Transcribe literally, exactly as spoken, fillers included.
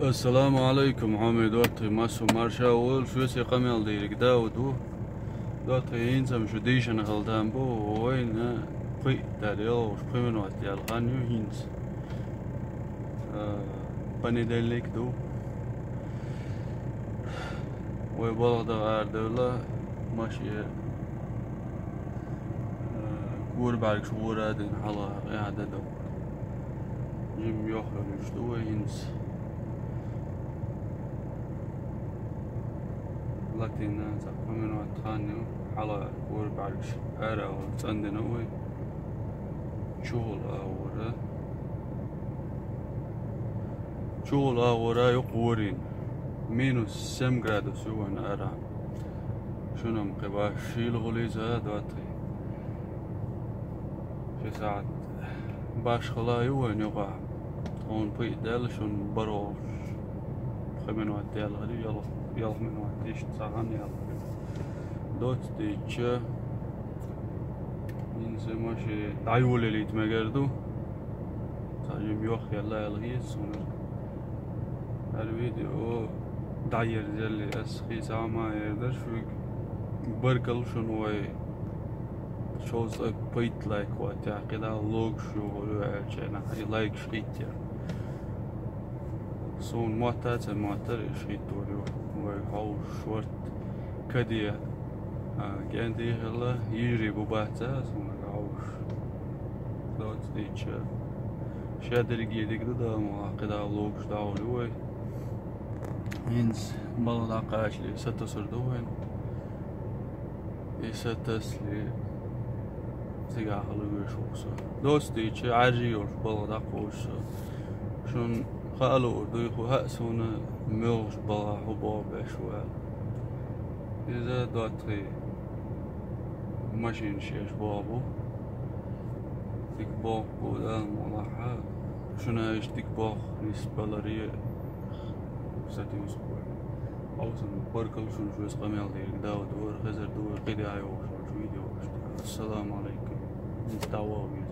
Ассаламу алейкум, хьоме доттагӀий, массо марша волаш, шуьца къамел дийриг Дауд ву. ДоттагӀий, хӀинца-м шу дийшина хила там бу, вайна кхуьй дар йолуш, кхуьй минот яьлла хан ю хӀинца. А, понедельник ду. Вай балха дагӀа арадевлла, машен, а, гора бӀаьргаш гӀора а дина хьала къаьхьа дан ду. Жимма йохйолуш ду вай хӀинца. Латийна цхьа кхо минот хан ю, хьала гора бӀаьргаш ара а вара цӀандина вай. Чухула агӀора. Чухула агӀора юкъа гӀорийна. Минус семь градус ю вайн ара. Шуна-м кхин баш шийла гӀуллица а доттагӀий. Ши сахьат башхала ю вайн юкъахь. Тхуна пхиъ даьлла шуна бархӀалгӀа пхи минот яьлла хир ю, ялх, ялх минот иштта цхьа хан яьлла хир ю. Доцца дийцча, хӀинца машен дӀайолалийта мегар ду. Цхьа жимма йохъелла аьлла хета суна. ХӀара видео дӀаерзале ас хийца ма эр дара шуьга. Баркалла шуна вай шовзткъе пхийтта лайк хӀоттехь, кхидӀа логуш йогӀур ю аьлча, и лайкаш хӀиттехь. Суна мотта а ца моттара, иш хӀиттор ю. Вай хьовш шорт каде, а, генди хилла, йижарий бу бац а, суна хьовш. Доцца дийцча. Шадерриге дика ду, Дала мукъ лахь, кхидӀа логуш дӀахьур ю вай. ХӀинца балха дӀакхачале сатасар ду вайн. И сатасле цигахь хила везаш ву со. Доцца дийцча, Ӏаьржа йолуш балха дӀакхочу со. Шуна хаа луур дуй, хӀу хаьа суна муьлхачу балхахь хӀу боху беш ву аьлла. Иза доттагӀий машинаш еш боху бу. Дика боху бу, Дала мукъ лахь, шуна иштта дика боху нисбаларе. Сатуьйсу бу. Хьовсам, баркалла шуна, шуьца къамел дийриг Дауд вара, хезар ду вай кхидӀа йогӀуш волчу видеошка. Ассаламу алейкум. ХӀинца дӀавогӀу.